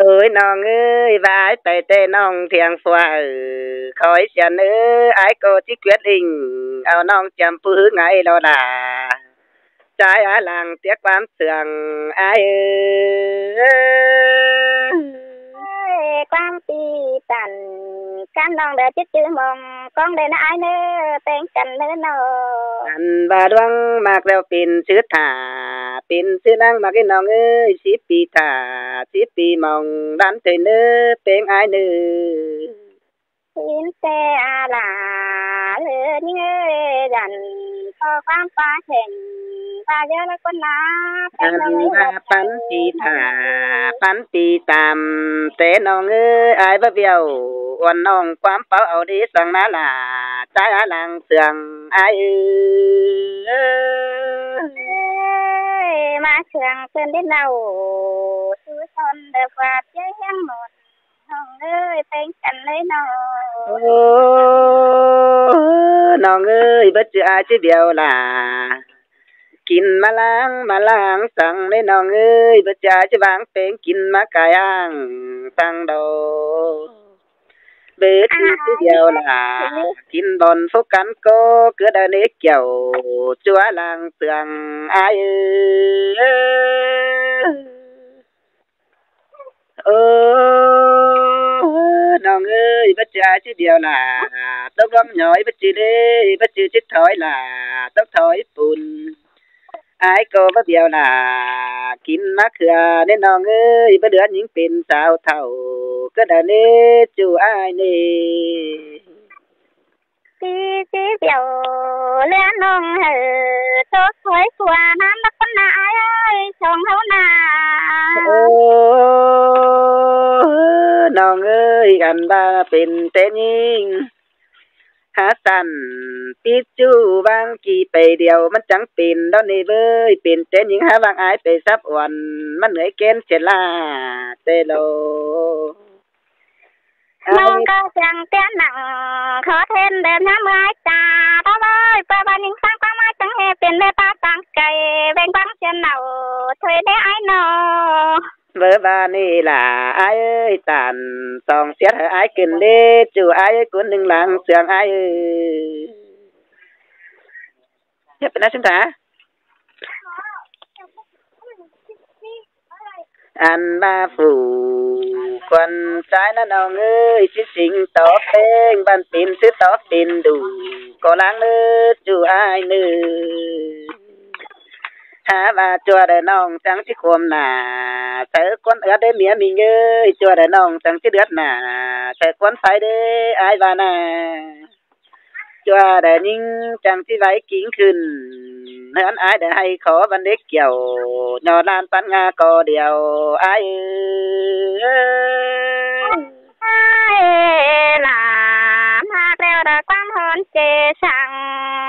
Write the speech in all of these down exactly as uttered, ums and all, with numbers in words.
Ôi ꞌnọng ơi, ꞌva ải pay ꞌtẹ ꞌnọng thiêng phua ư, khỏi siên ư, ải ꞌcọ ꞌchí quiết inh, au ꞌnọng chăm ꞌpứng ꞌhứ ngay lo đa. Chai á lăng tiết ꞌquám sương ải ư. Ôi, ꞌquám pi tăn, ꞌcắm ꞌnọng đa chết chứ mong, ꞌcóng đa ꞌnớ ải ꞌnớ, ꞌpéng căn ꞌnớ ꞌnọ. Ăn ꞌva ꞌluống ꞌmặc ꞌlẹo pên chứ thả, pên chứ ꞌnăng ꞌmặc ꞌnọng ơi, síp pi thả, síp pi mong, ꞌlắm ꞌtẹ ꞌnớ, ꞌpéng ải ꞌnớ. Sín ꞌtẹ a la, ơ ꞌnhính ơi, dăn, ꞌpọ ꞌquám ꞌpá hên, ꞌva dưa ꞌlạ ꞌcốn ꞌná, ꞌpéng ꞌnọng ơi, ꞌva ꞌpắn pi thả, ꞌpắn pi tam, ꞌtẹ ꞌnọng ơi, ải báu biêu, uôn ꞌnọng ꞌquám páo au đi song ꞌná la, chai á lăng sương ải ư. Ơi, ꞌmá sương sương đi ꞌnọ, chứ son đa ꞌva ꞌchớ hiêng môn. ꞌNọng ơi, ꞌpéng căn ꞌnớ ꞌnọ. Ơ, ꞌnọng ơi, báu ꞌchư ải ꞌchí biêu la. Kin ꞌmá ꞌláng, ꞌmá ꞌláng săng ꞌnớ ꞌnọng ơi, báu ꞌchư ải ꞌchí ꞌváng ꞌpéng kin ꞌmá cai ꞌang săng đaư. Báu ꞌchư ꞌchí biêu la. Kin bón phốc căn ꞌcọ, ꞌcứ đa ꞌnế kiẻo, ꞌchua lăng sương ải ư. Ơ, ꞌnọng ơi, báu ꞌchư ải ꞌchí biêu la, tốc ꞌluống ꞌnọi báu ꞌchư đế, báu ꞌchư ꞌchí thỏi la, tốc thỏi pun. Ải ꞌcọ báu biêu la, kin ꞌmá khưa ꞌnớ ꞌnọng ơi, báu đươn ꞌnhính pên sáo thảu, ꞌcứ đa ꞌnế ꞌchu ải ꞌnế. ꞌChí ꞌchí biêu ꞌlứa ꞌnọng ư, tốc thỏi pua ꞌnặn ꞌlạ ꞌcốn ꞌná ải ơi, song ꞌháu ꞌná. Ơ, ꞌnọng ơi, ăn ꞌva pên ꞌtẹ ꞌnhính. Hák săn, pít ꞌchu ꞌváng ki pay điêu, ꞌmắn chắng pên đón ꞌnị ꞌvới, pên ꞌtẹ ꞌnhính hák ꞌváng ải pay sắp uôn, ꞌmắn ꞌnọi kén sia ꞌlạ, ꞌtẹ lo. ꞌNọng ꞌcọ chắng ꞌtiến nẳng, khó thêm đêm nhắm ải cha, đó ơi, ꞌpưa ꞌva ꞌnhính ꞌsáng ꞌquám ải chắng ꞌhê pên ꞌlế ꞌpá ꞌsáng cay, ꞌvến ꞌváng sia ꞌnọ, thôi đế ải ꞌnọ. Báu ꞌva ꞌnị la ải ơi, tản song siết hảư ải kin ꞌlế, ꞌchu ải ơi, cún ꞌnưng lăng sương ải ơi. Hiếp pên ꞌnạ ꞌsướng ta? Ăn ꞌva phủ khuôn ꞌchái ꞌnặn ꞌnọng ơi, ꞌchí sính tó ꞌpéng, ꞌvan pên ꞌsứ tó pên đủ, ꞌcọ lăng ꞌnớ ꞌchu ải ꞌnớ. Hák ꞌva ꞌchua đa ꞌnọng chắng ꞌchí khôm nả, sau ꞌcốn ướt đé ꞌmía ꞌminh ơi, ꞌchua đa ꞌnọng chắng ꞌchí đươn nả, sau ꞌcốn pháy đé ải ꞌva ꞌnạ. ꞌChua đa ꞌnhính chắng ꞌchí ꞌvạy ꞌkính khửn, ꞌhướn ải đa ꞌhạy khó ꞌvắn đế kiẻo, ꞌnọ ꞌlan ꞌpắn ꞌnga ꞌcọ điêu ải ư. Ải ꞌlạ, ꞌmá ꞌlẹo đa ꞌquám hón chê săng,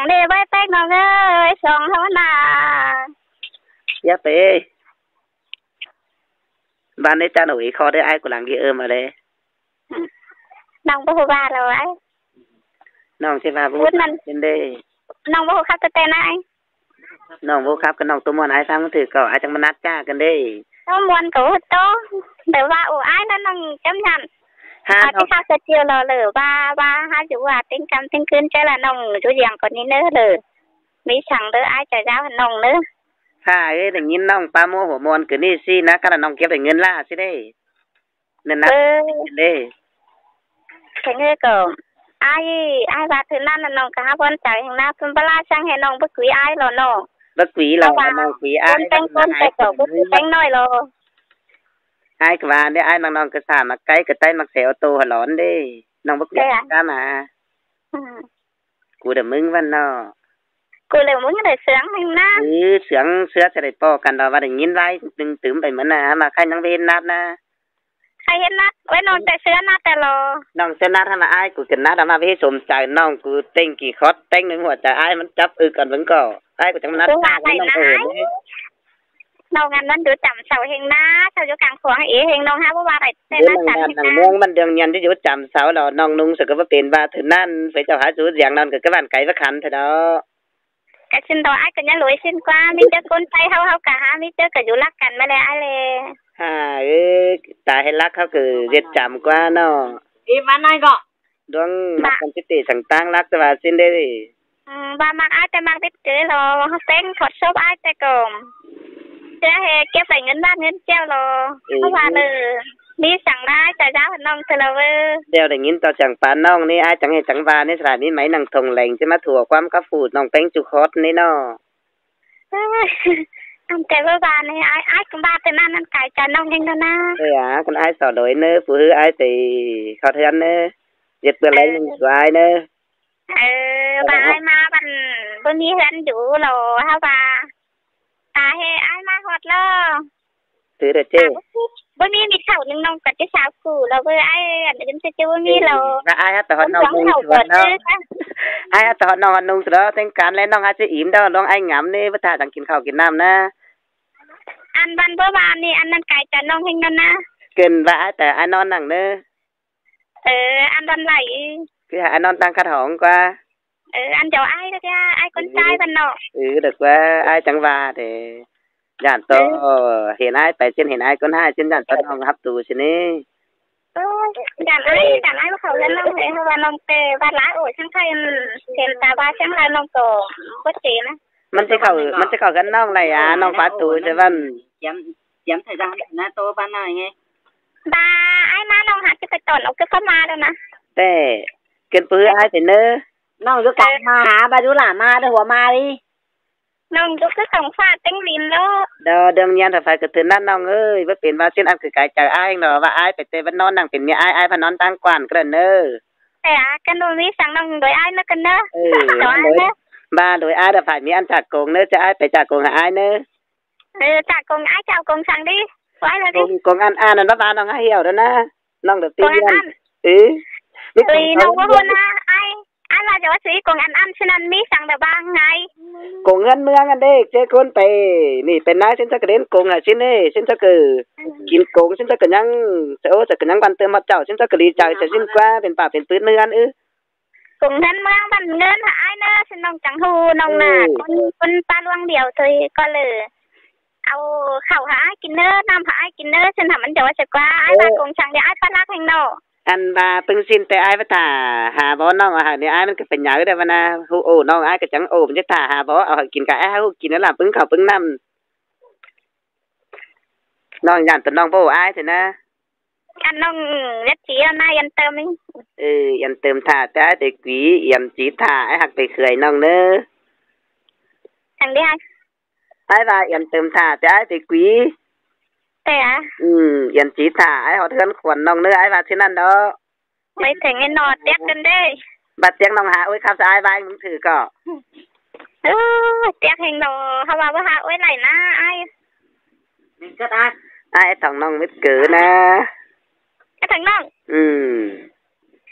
đế ꞌvạy ꞌpéng ꞌnọng ơi, song ꞌháu ꞌná. Yá pê. ꞌVa ꞌnị chắng ꞌnị khó đế ải ꞌcọ lăng ꞌghi ơm a đế. ꞌNọng báu ꞌhụ ꞌva lo ải. ꞌNọng ꞌchí ꞌva báu ꞌhụ ꞌnặn. Pên đế. ꞌNọng báu ꞌhụ khắp ꞌtẹ ꞌtẹ ꞌnị. ꞌNọng báu khắp ꞌcọ ꞌnọng ꞌtố ꞌmuôn ải ꞌphắng ꞌtưa ꞌcọ ải chắng ꞌmá nát cá căn đế. ꞌTố ꞌmuôn ꞌcọ ꞌhụ ꞌtố. Đảy ꞌva ủ ải ꞌnặn ꞌnọng chăm nhẳn. Hák ꞌnọng. Khắp ꞌtẹ ꞌchưa lo lử ꞌva, ꞌva hák dú ꞌva ꞌtếng căm ꞌtếng ꞌcứn ꞌchớ ꞌla ꞌnọng dú dẻng ꞌcọ ꞌnị ꞌnớ lử. ꞌMí săng đé ải chả dáo hảư ꞌnọng ꞌnớ. Hák ơi, đảy ꞌnghín ꞌnọng ꞌpá ꞌmúa hua ꞌmuôn cứ ꞌnị ꞌsị ꞌnạ, cá ꞌla ꞌnọng kiếp đảy ꞌngớn ꞌlạ ꞌsị đế. ꞌNặn ꞌnạ. Ơ. Đế. Thế ꞌngới ꞌcọ. Ải, ải ꞌva thứ ꞌnặn ꞌnọng ꞌcọ hák ꞌvón chảu ꞌhêng ꞌnạ, ꞌpứng ꞌva ꞌlạ săng ꞌhê ꞌnọng báu quí ải lo ꞌnọ. Báu quí lo, ꞌva ꞌnọng quí ải. ꞌCốn ꞌtếng ꞌcốn ꞌtếng ꞌcọ báu quí ꞌtếng ꞌnọi lo. Ải ꞌcọ ꞌva đế ải ꞌmặc ꞌnọng ꞌcọ sam ꞌmặc cáy ꞌcọ ꞌtái ꞌmặc sẻo tô hả lón đế. ꞌNọng báu quí ải cá ꞌmá. Ừ. Cu đa ꞌmứng ꞌvắn ꞌnọ. Cu đa ꞌmứng đa sướng ꞌhêng ꞌnạ. Ừ, sướng ꞌsứa ꞌchí đảy ꞌpọ căn lo ꞌva đảy ꞌnghín ꞌvạy ꞌnưng tứm pay ꞌmắn ꞌnạ, ꞌmá khái ꞌnăng ꞌvến nát ꞌnạ. Khái ꞌhến nát, ꞌvến ꞌnọng ꞌchí sướng nát ꞌtẹ lo. ꞌNọng sướng nát hả ꞌmá ải, cu kin nát ꞌmá ꞌvế sôm chaư ꞌnọng, cu ꞌtếng kỉ khót ꞌtếng ꞌnưng hua chaư ải ꞌmắn chắp ư căn ꞌvứng ꞌcọ. Ải cu chắng ꞌmá nát. Cu ꞌva ꞌvạy ꞌnọng ꞌnặn. ꞌNọng ꞌnặn ꞌmắn dú chăm sau ꞌhêng ꞌnạ, sau dú cang khuang ế ꞌhêng ꞌnọng hák báu ꞌva ꞌvạy ꞌtẹ ꞌnạ chăm ꞌhêng ꞌnạ. ꞌNọng ꞌmắn đương nhan dú dú chăm sau lo, ꞌnọng ꞌnung sau ꞌcọ báu pên ꞌva thứ ꞌnặn, phế chảu hák dú dẻng ꞌnọng ꞌcọ ꞌcọ ꞌvặn cáy ꞌva khăn thôi đó. Cả xin đó ải ꞌcọ ꞌnhá lối xin ꞌquá, ꞌmí ꞌchớ ꞌcốn ꞌTáy ꞌháu ꞌháu ꞌcọ hák, ꞌmí ꞌchớ ꞌcọ dú lắc căn ꞌmá ꞌlẹ ải ꞌlẹ. À, ư, ta hê lắc khắp cử giết chăm quá nó. Ê, bát nai gọ. Đuống bát. Mắc căn chít tỉ sẵn tăng lắc ta bà xin đê đi. Ừ, bát mắc ai ta mắc biết cử lo, hấp têng thoát sốp ai ta cơm. Chứ hê kiếp phải ngân bát ngân treo lo. Ừ. Không bà lử. Đi sẵn ai ta giáo hẳn nông thử lo vư. Treo để ngân tao chẳng phán nông ní, ai chẳng hê chẳng bà ní, sả mí máy năng thông lệnh, chứ mà thua quắm các phủ nông têng chục hót ní nó. Ăn té bơ ba ni ai ai kư̆m ba té ꞌnặn ăn kai cha ꞌnọng ꞌhêng đó na. Ê à, con ai sỏ lối nớ, phủ hư ai té khọt hươn nớ. Giết bơ leng. Ơ. Của ai nớ. Ơ, ba ai ꞌmá băn bơ mi hươn dú lo hả ba. Ta hê ai ꞌmá hót lo. Thứ đó chứ. Bơ mi mi thảu ꞌnưng ꞌnọng cắt ꞌchớ sao cú lo bơ ai ăn ứn ꞌchớ ꞌchớ bơ mi lo. Ba ai hắt ta hót ꞌnọng ꞌnưng thảu sửa đó. Ai hắt ta hót ꞌnọng hót ꞌnưng sửa đó. Têng cán ꞌlẹo ꞌnọng hắt ꞌchớ ím đó. Lông ai ngắm ꞌnị bơ ta đang kin khảu kin ꞌnặm na. Ăn băn bơ ba ꞌnị ăn ꞌnặn kai cha ꞌnọng ꞌhêng đó na. Kên ba ai ta ai ꞌnón năng nớ. Ơ, ăn băn lai. Cứ hả ai ꞌnón tăng khắt hỏng qua. Ơ, ăn cháu ai đó kìa, ai con trai băn nó. Ừ, được quá, ai chẳng ba té. Dản tô, hên ai pay ꞌchịn hên ai ꞌcốn ꞌhại ꞌchịn dản tô ꞌnọng hắp tu ꞌchịn ꞌnị. Ơ, dản ai, dản ai báu khảu ꞌhướn ꞌnọng hê, hả ba ꞌnọng té, ba lai ổ chắng khay, hên ta ba chắng lai ꞌnọng tô, bớt chế na. ꞌMắn ꞌchí khảu, ꞌmắn ꞌchí khảu ꞌhướn ꞌnọng lai à, ꞌnọng pá tu ꞌchớ băn. Chiếm, chiếm thời gian na tô băn nai ꞌnị. Ba, ai ꞌmá ꞌnọng hả, ꞌchí pay tỏn ốc ꞌchớ ꞌphắn ꞌmá đó na. Té, kên pư ai té nớ. ꞌNọng dú cỏng ꞌmá hả, ba dú lả ꞌmá, đu hua ꞌmá đi. ꞌNọng dú cứ cỏng pha têng đin đó. Đó, đương nhiên hả, phải cứ thứ ꞌnặn ꞌnọng ơi, bớt pên ba ꞌchịn ăn cứ cái chảu ai nó, ba ai pay té bớt ꞌnón năng pên ꞌmí ai, ai ꞌphắn ꞌnón tăng quản ꞌcớ nớ. Té à, căn đô ꞌmí săng ꞌnọng đuổi ai nó căn nớ. Ừ, ba đuổi ai đó phải ꞌmí ăn chả cống nớ, chứ ai pay chả cống hả ai nớ. Ừ, chả cống ai chả cống săng đi. Quay là đi. Cống, cống ăn ăn nó ba ꞌnọng hả hiểu đó na. ꞌNọng được tin. Cống ăn ăn. Ừ. Ui, ꞌnọng báu hôn hả ai. Ai ba dú ꞌsứ cống ăn ăn ꞌsứ ꞌnặn ꞌmí săng đó ba ngay. Cống ꞌhướn ꞌmướng ăn đê, ꞌchớ ꞌcốn pay. ꞌNị pên nai ꞌsịn chắc cứ đến cống hả ꞌsịn ê, ꞌsịn chắc cứ kin cống, ꞌsịn chắc cứ ꞌnhắng, ơ, chắc cứ ꞌnhắng băn tơm hót chảu, ꞌsịn chắc cứ đi chảu, ꞌchớ ꞌsịn ꞌquá, pên pả pên pứt ꞌmướng ăn ư. Cống ꞌhướn ꞌmướng băn ꞌngớn hả ai nớ, ꞌsịn ꞌnọng chắng hù ꞌnọng na. Ừ. Con, con pa luông điêu thôi, con lử. Au khảu hả ai kin nớ, ꞌnặm hả ai kin nớ, ꞌsịn hả ꞌmắn dú ꞌchớ ꞌquá, ai ba cống chắng đi ai pá lắc ꞌhêng ꞌnọ. Ăn ba ꞌpứng ꞌsịn té ai báu thả hả bó ꞌnọng hả ꞌnị ai ꞌmắn cứ pên nháư đa băn na, hù ổ ꞌnọng ai cứ chắng ổ, ꞌmắn ꞌchớ thả hả bó, au hả kin cả ai hả hù kin nớ ꞌlạ ꞌpứng khảu ꞌpứng ꞌnặm. ꞌNọng dản tô ꞌnọng báu ai thế na. Ăn ꞌnọng dắt chí ăn ai yên tâm ꞌnị. Ừ, yên tâm thả té ai té quí, yên chí thả ai hặc té khưởi ꞌnọng nớ. Thẳng đi hả? Ai ba yên tâm thả té ai té quí. Té à? Ừ, yên chí thả ai hót ꞌhướn khuôn ꞌnọng nớ, ai ba ꞌchí ꞌnặn đó. Ôi, thẳng ꞌnị ꞌnọ, tiệc căn đê. Ba tiệc ꞌnọng hả, ôi, khắp sa ai ba ꞌmứng thử ꞌcọ. Ừ, tiệc ꞌhêng đó, hả ba báu hả, ôi, lai na, ai. Ai thẳng ꞌnọng mết cớ na. Ai thẳng ꞌnọng. Ừ.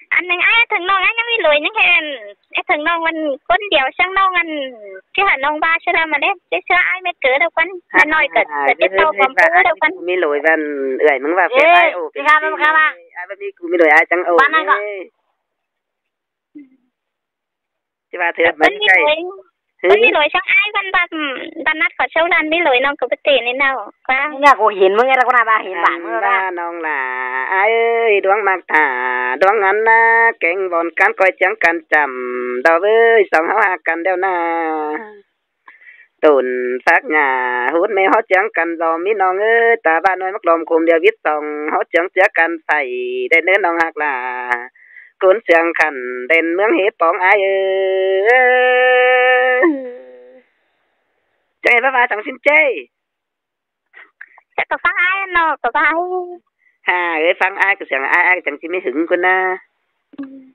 Ăn ꞌnưng ai thẳng ꞌnọng, ai ꞌnhắng ꞌmí lối ꞌnhắng hên. Ai thẳng ꞌnọng băn ꞌcốn điêu săng ꞌnọng ăn. Chứ hả ꞌnọng ba ꞌchớ ꞌnặn ꞌmá đê. Chứ ꞌchớ ai mết cớ đó căn. Hả ꞌnọi cớ, cớ chứ tâu băm bú đó căn. ꞋMí lối băn, ưởi ꞌmứng ba phết ai ổ. Ê, ꞌmí khăm, ꞌmí khăm à. Ai băn ꞌmí cu ꞌmí lối ai chắng ổ. Băn ăn ꞌcọ. Chứ ba thứ băn ꞌmí lối. Băn ꞌmí lối săng ai băn băn, băn nắt khảu sâu lăn ꞌmí lối ꞌnọng ꞌcọ báu té ꞌnị ꞌnọ. Ꞌquá. ꞌNị ꞌcọ hên ꞌmứng ꞌnị ꞌlạ ꞌcọ na ba hên băn ꞌmứng ꞌlạ. Ăn ba ꞌnọng lả, ai ơi, đuống ꞌmặc thả, đuống ăn na, kéng bón cán ꞌcoi chắng căn chăm, đó ꞌvới, song ꞌháu hák căn đéo na. Tủn phák nhả, hút mê hót chắng căn dò ꞌmí ꞌnọng ơi, ta ba ꞌnọi mắc lom khôm điêu vít song, hót chắng chứa căn phải, đen nớ ꞌnọng hák lả. Cốn siêng khăn, đen ꞌmướng hế póng ai ơi. Chắng hên bá ba chắng ꞌsịn ꞌchế. Chắc ꞌcọ ꞌphắng ai ꞌnọ, ꞌcọ ꞌphắng ai. Hả, ơi ꞌphắng ai, ꞌcọ siêng ai, ai chắng ꞌchí ꞌmí hứng ꞌcốn na.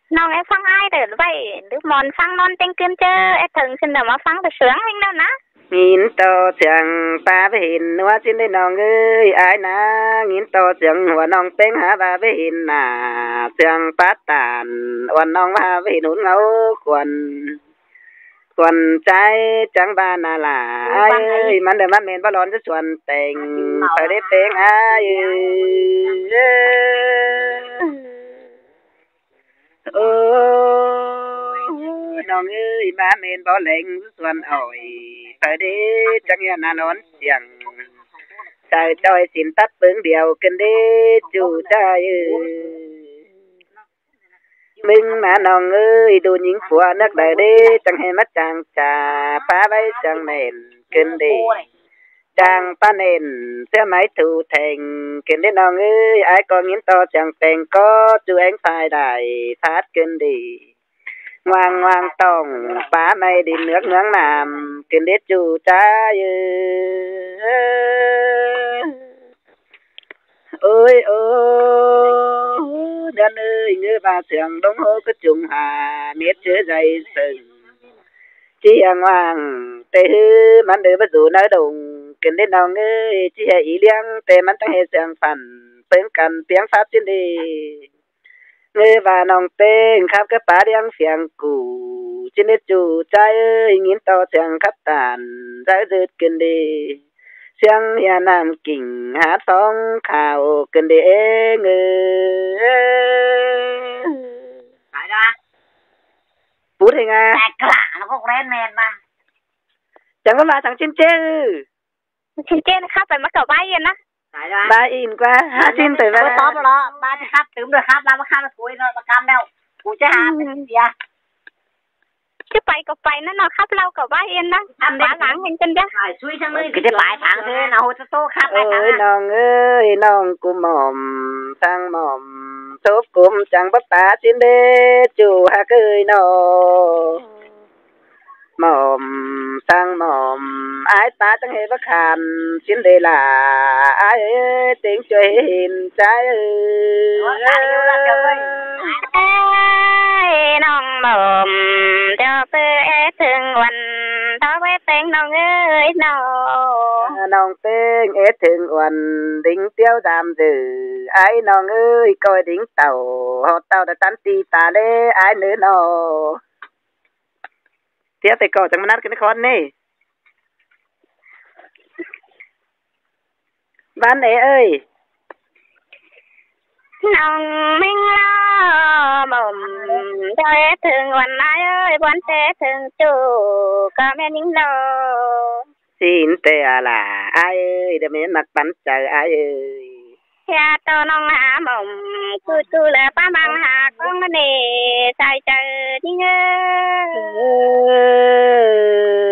ꞌNọng ơi ꞌphắng ai đảy ꞌvạy, đứk mon ꞌphắng ꞌnón ꞌtếng ꞌcứn ꞌchớ, ê thơng ꞌsịn đảy ꞌmá ꞌphắng đảy sướng ꞌhêng ꞌnặn na. Ngín ꞌto siêng ta báu hên ꞌnua ꞌsịn đảy ꞌnọng ơi, ai na, ngín ꞌto siêng hua ꞌnọng ꞌpéng hả ba báu hên nả, siêng pát tản, uôn ꞌnọng ba báu hên hún ngau khuôn. Khuôn chai chắng ba na lả. Ai ơi, ꞌmắn đảy ꞌmắn mên báu lon chứ suôn têng. Phải đế pêng ai ơi. Ơ, ꞌnọng ơi, ꞌmắn mên báu leng chứ suôn ỏi. Phải đế chắng ya na lon siêng. Chaư ꞌchoi sín tắt ꞌpứng điêu ꞌcứn đế ꞌchu ꞌchái ư. ꞌMứng ꞌmá ꞌnọng ơi, đu ꞌnhính pua ꞌnắc đaư đế, chắng ꞌhế ꞌmá chang cha, pá ꞌvạy chang nẻn ꞌcứn đế. Chang pá nẻn, ꞌsứa ꞌmái thu theng ꞌcứn đế ꞌnọng ơi, ải ꞌcọ ꞌnghín ꞌto chang peng ꞌcọ, ꞌchu ꞌéng phai đảy, phát ꞌcứn đế. Ngoang ngoang tỏng, pá ꞌmạy đi ꞌnướng ꞌnướng nam, ꞌcứn đế ꞌchu ꞌchái ư. Ôi ôi, ꞌnhọn ơi, ꞌngứ ꞌva sương đông hô ꞌcứ chung ha, mết chứ dạy sương. ꞌChí hăng hoang, ꞌtẹ ꞌhứ ꞌmắn đảy báu dú ꞌnớ đông, ꞌcứn đế ꞌnọng ơi, ꞌchí hê ꞌí ꞌliếng, ꞌtẹ ꞌmắn tắng hê sương phăn, ꞌpứng căn piếng pháp ꞌchín đi. ꞌNgới ꞌva ꞌnọng ꞌpéng khắp ꞌcứ pá ꞌliếng phiêng củ, ꞌchí nết ꞌchu ꞌchái ơi, ꞌnghín ꞌto sương khắp tản, dạy dứt ꞌcứn đi. Sương hiên nam kinh hát phóng khảo ꞌcứn đi ê ngư. Pút ꞌhêng a. Tại cả nó có quen men mà. Chắng ꞌva ꞌva chắng ꞌchín ꞌchế ư. Chén chén khắp phải mắc cỏ bái yên á. Bái yên ꞌquá, hả, xin tơi bái. Bái top đó, bái thì khắp tứm rồi khắp lắm, khắp là thối nó, nó cam đâu. Cú chứ hả, ừ, tía. Chứ phải có phải nó, nó khắp lâu cỏ bái yên á. Khắp bái láng hên chân chắc. Phải suy sang nơi. Cái thế bái tháng thế, nó hôi tô khắp bái tháng. Ơi à. ꞌNọng ơi, ꞌnọng cú mỏm, sang mỏm, thốp cúm chắng bắp tá xin đế, chủ hạc ơi nó. Mỏm, sang mỏm, ải pá chắng hê bác hàn, xin đế là, ải ơi, tiếng chuối hên trái ơi. Ơi, ꞌnọng mỏm, cho bơ é thương uẩn, tao bơ ꞌpéng ꞌnọng ơi, ꞌnọng. ꞌNọng ꞌpéng é thương uẩn, đính tiếu dam dử, ải ꞌnọng ơi, coi đính tàu, họ tàu đã tắn ti ta lê, ải nữa nó. Tiếp tay ꞌcọ chắng ꞌmá nắt ꞌcứn khó ꞌnị. Văn ê ơi. ꞌNọng ꞌmính lo mỏm, cho é thương uẩn ải ơi, buôn té thương chủ, có mẹ nính lo. Xin té à là, ải ơi, để mẹ mặc bắn trời ải ơi. Hia tô ꞌnọng hả mỏng, ꞌchu ꞌchu lơ pá ꞌmăng hả ꞌcóng ꞌmá nể, sai chaư ꞌnhính ơ.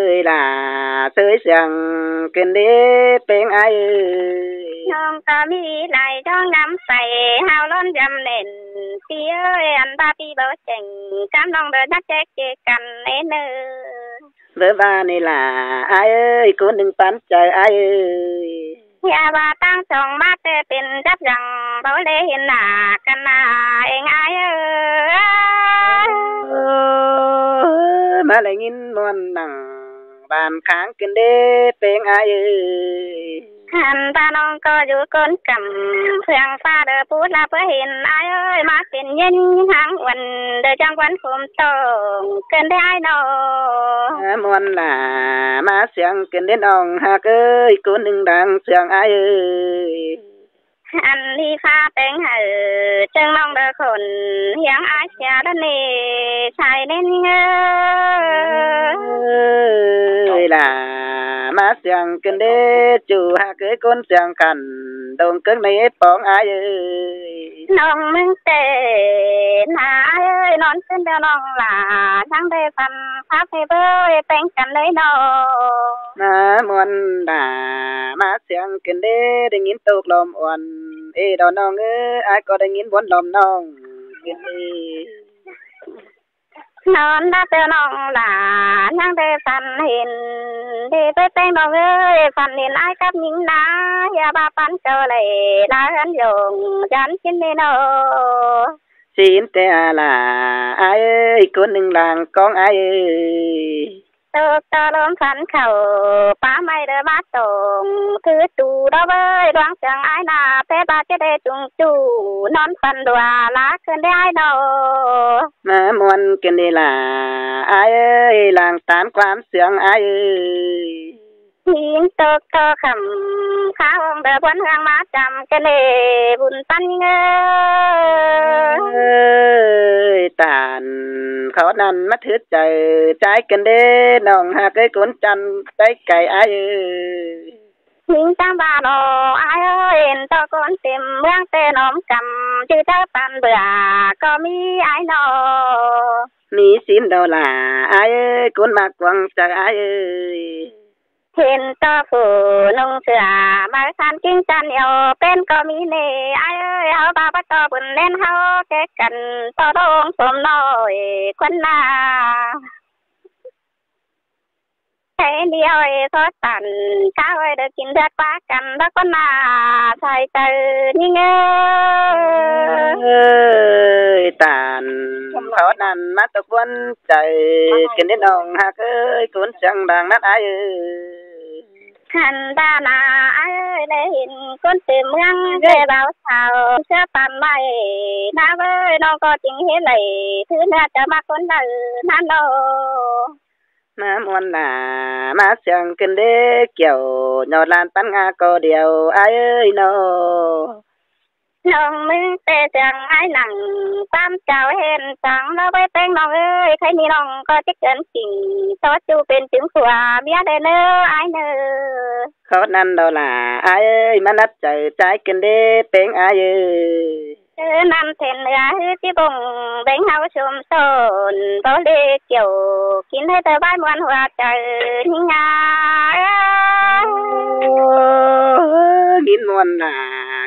Ơi, là sới siang ꞌcứn đế ꞌpéng ải ơi. ꞌNọng ꞌcọ ꞌmí lai ꞌchóng ngắm pay, hao lón dăm nẻn, ꞌpi ơi, ăn ba ꞌpi báu chẻng, cắm ꞌnọng đơ chắc chét chê căn ên ơ. Bơ ꞌva ꞌnị là, ải ơi, ꞌcốn ꞌnưng pán chaư ải ơi. Hia ꞌva ꞌtáng song ꞌmá ꞌtẹ pên chắp dăng, báu lê hên nả căn nả ên ải ơi. Ơ, ꞌmá lê ꞌnghín ꞌmuôn nẳng, bản kháng ꞌcứn đế ꞌpéng ải ơi. Hăn ta ꞌnọng ꞌcọ dú ꞌcốn căm, phiêng ꞌphạ đơ pút ꞌlạ báu hên ải ơi, ꞌmá pên ꞌnhính háng uôn, đơ chắng quán khôm tông, ꞌcứn đế ải ꞌnọng. Ơ, ꞌmuôn lả, ꞌmá siang ꞌcứn đế ꞌnọng hạc ơi, ꞌcốn ꞌnưng đang siang ải ơi. Ăn đi ꞌphạ ꞌpéng hảư, chơng ꞌnọng đơ khôn, hiang ải sia đơ nê, sai nên ngơ. Ơi là, ꞌmá siang ꞌcứn đế, ꞌchu hạc ơi ꞌcốn siang căn, đông cứng ꞌnị póng ải ơi. ꞌNọng ꞌmứng tê, nả ải ơi, ꞌnón ꞌcứn đơ ꞌnọng lả, chắng đê phăn, pháp hê bơi, ꞌpéng căn đê ꞌnọng. Nả ꞌmuôn đả, ꞌmá siang ꞌcứn đế, đảy ꞌnghín tốc lom uôn, ê đo ꞌnọng ơi, ải ꞌcọ đảy ꞌnghín buôn lom ꞌnọng. ꞌNón đa tơ ꞌnọng lả, chắng đê phăn hên, đê bơi ꞌpéng ꞌnọng ơi, phăn hên ải cắp ꞌnhính nả, hia ꞌva păn châu lê, lả hăn dông, dăn chín đê ꞌnọng. Xin té à là, ải ơi, ꞌcốn ꞌnưng lăng ꞌcóng ải ơi. Tốc ꞌto lôm phăn khảu, pá ꞌmạy đơ bát tông, thứ tu đó bơi, đoán siang ải nả, té ba chết đê tung chu, ꞌnón phăn đua, lả ꞌcứn đế ải ꞌnọng. Nả ꞌmuôn ꞌcứn đế lả, ải ơi, lăng tán quám siang ải ơi. Hên tốc ꞌto khăm, khá hông đơ buôn hương ꞌmá chăm, ꞌcứn đế bun păn ngơ. Ơi, tản khó năn ꞌmá thứt chaư, ꞌchái ꞌcứn đế ꞌnọng hạc ơi ꞌcốn chăn, ꞌchái cay ải ơi. ꞌHịn ꞌchắng ꞌva ꞌnọ ải ơi, hên ꞌto ꞌcốn têm ꞌmướng ꞌtẹ ꞌnọm căm, chứ ꞌchớ ꞌtan bươn ꞌcọ ꞌmí ải ꞌnọ. ꞌMí sín đo lả ải ơi, ꞌcốn ꞌmặc cuông chaư ải ơi. Hên ꞌto phủ ꞌnung sửa máư san ꞌkính chăn eo pên ꞌcọ ꞌmí ꞌnê ải ơi, hảư ꞌva báu ꞌto bươn ꞌlen hảư ké căn ꞌto đông phôm ꞌnọi khuôn ꞌna. Thế đi ơi, có tản cá ơi, được chín lượt qua cắn đó con mà, thầy từ đi nghe. Ơi, tản khó năn mắt tôi cuốn chạy, kinh đến ông hạc ơi, cuốn chẳng đang nát ái ơi. Khăn ba mà ái ơi, lê hình cuốn tìm ngăn, lê báo sao, xưa tàn mày, na với nó có chính hiến lầy, thứ na cho bác con đợi, na nó. ꞌMá ꞌmuôn lả, ꞌmá siêng kin đế kiẻo, nhọt lan pắn ꞌnga ꞌcọ điêu, ải ơi ꞌnọ. ꞌNọng ꞌmứng ꞌtẹ siêng ải nẳng, ꞌquám chảu hên săng, ꞌnọ bới ꞌpéng ꞌnọng ơi, khay ꞌmí ꞌnọng ꞌcọ chích cơn chỉnh, tó chu pên chứng khua, ꞌmía đê ꞌnớ, ải ꞌnớ. Khó năn đo lả, ải ơi, ꞌmá nắt chaư, chái kin đế ꞌpéng ải ơi. Ơ, năm thên ưa hứ ꞌchí bông, bêng hảư chôm sôn, báu lê kiẻo, kin hơi tơ bái ꞌmuôn hua chaư, ꞌnhính nga. Ơ, ꞌnghín ꞌmuôn nả,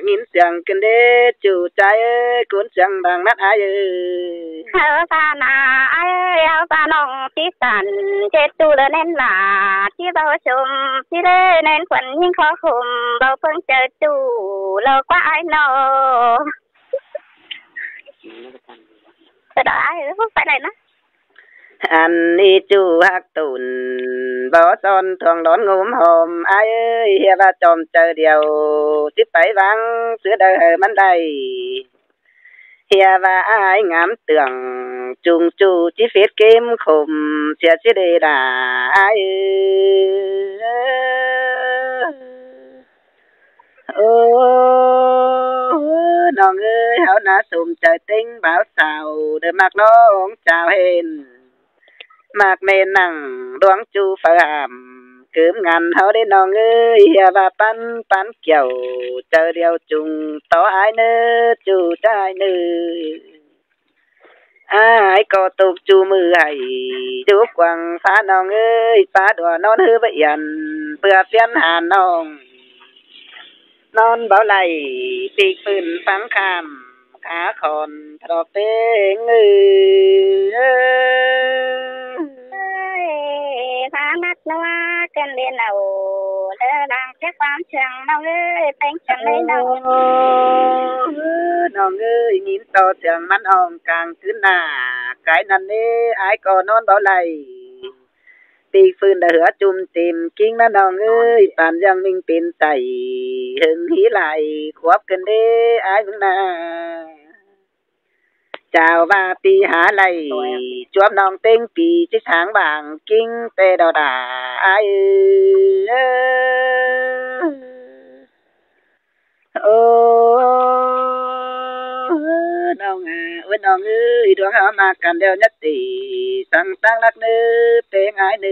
ꞌnghín siêng kin đế, chu chái ơi, cuốn siêng đang nát ải ơi. Hảư ꞌva nả ải ơi, hảư ꞌva ꞌnọng ꞌchí săn, chết chu lơ nên lả, ꞌchí báu chôm, ꞌchí lê nên khuôn ꞌnhính khó khôm, báu ꞌpơng chaư chu, lơ ꞌquá ải ꞌnọ. Tơ đó ải ơi, phải này ná. Ăn ꞌnị chu hạc tủn, báu son thuang đón ngốm hòm, ải ơi, hia ꞌva chom chaư điêu, ꞌchí pay váng, sứa đaư hảư ꞌmắn đảy. Hia ꞌva ải ngắm tưởng, chung chu ꞌchí phết kêm khôm, sia ꞌchí đê đả, ải ơi. Ơ, ꞌnọng ơi, hảư nả sôm chaư ꞌtếng báo sao, đơ ꞌmặc ꞌnọng chảu hên. ꞌMặc ꞌmen nẳng, đuang chu phaư hảm, cớm ngăn hảư đế ꞌnọng ơi, hia ꞌva pắn, pắn kiẻo, chaư điêu chung, tó ải ꞌnớ, chu chái ꞌnớ. Ải ꞌcọ tốc chu ꞌmự hảy, chu quăng phá ꞌnọng ơi, phá đua ꞌnón hứ báu yên, ꞌpưa phiến hả ꞌnọng. ꞌNón báu đảy, ꞌpịt ꞌpưn phắng khảm, khả khỏn, thọ ꞌpéng ơi. Ơi, phá nắt ꞌnua, cơn đen ẩu, lơ làng chắc quán trường ꞌnọng ơi, ꞌpéng trường đây ꞌnọng. Ơ, ꞌnọng ơi, ꞌnhính ꞌto trường ꞌmắn ỏng cang cứn nả, cái năn ê, ải ꞌcọ ꞌnón báu đảy. ꞌPịt ꞌpưn đa hứa chum chêm, ꞌkính ná ꞌnọng ơi, păn ꞌdặng ꞌminh pên chảy, hưng hí lai, khuốp cơn đế, ải ꞌmứng nả. Chảu ꞌva pi hả đảy, chuốp ꞌnọng ꞌtếng pi, ꞌchí tháng bảng, ꞌkính ꞌtẹ đo đả, ải ơi. Ơ, ꞌnọng à, ơ ꞌnọng ơi, đuang hảư ꞌmặc căn điêu nhất tỉ, săng táng lắc ꞌnớ, ꞌpéng ải ꞌnớ.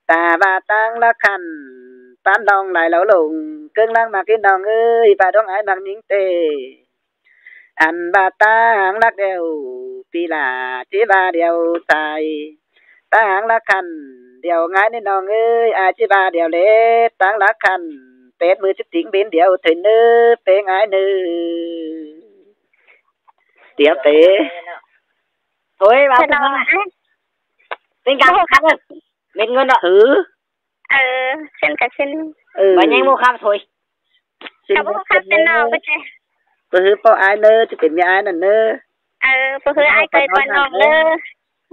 Ta ꞌva táng lắc khăn, pán ꞌnọng lai lảu lông, ꞌcớng lăng ꞌmặc ꞌnọng ơi, ꞌva đuang ải ꞌmặc ꞌnhính tê. Ăn ꞌva táng lắc điêu, pi lả ꞌchí ꞌva điêu sai. Táng lắc khăn, điêu ꞌngai ꞌnị ꞌnọng ơi, ải ꞌchí ꞌva điêu lết, táng lắc khăn, pên ꞌmự ꞌchí tỉng bến điêu, thuê ꞌnớ, ꞌpéng ải ꞌnớ. Điêu pên. Thôi, ꞌva Thế táng nào lắc. Ái. Tình cảm. Bố khắp. Mệt ngôn đó. Hứ. Ờ, xin cả xin. Ừ. Và nhanh mua khắp thôi. Xin cả bố khắp xin nào, bố chê. Bố hứ bố ải ꞌnớ, ꞌchí pên ꞌmí ải ꞌnặn ꞌnớ. Ờ, bố hứ ải cơi con ꞌnọng ꞌnớ.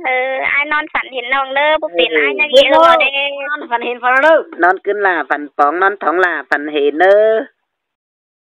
Ờ, ải ꞌnón phăn hên ꞌnọng ꞌnớ, bố pên ải nhắc ghê ꞌnọ đê. ꞌNón phăn hên phăn ꞌnớ. ꞌNón cưn lả phăn póng, ꞌnón thóng lả phăn hên ꞌnớ.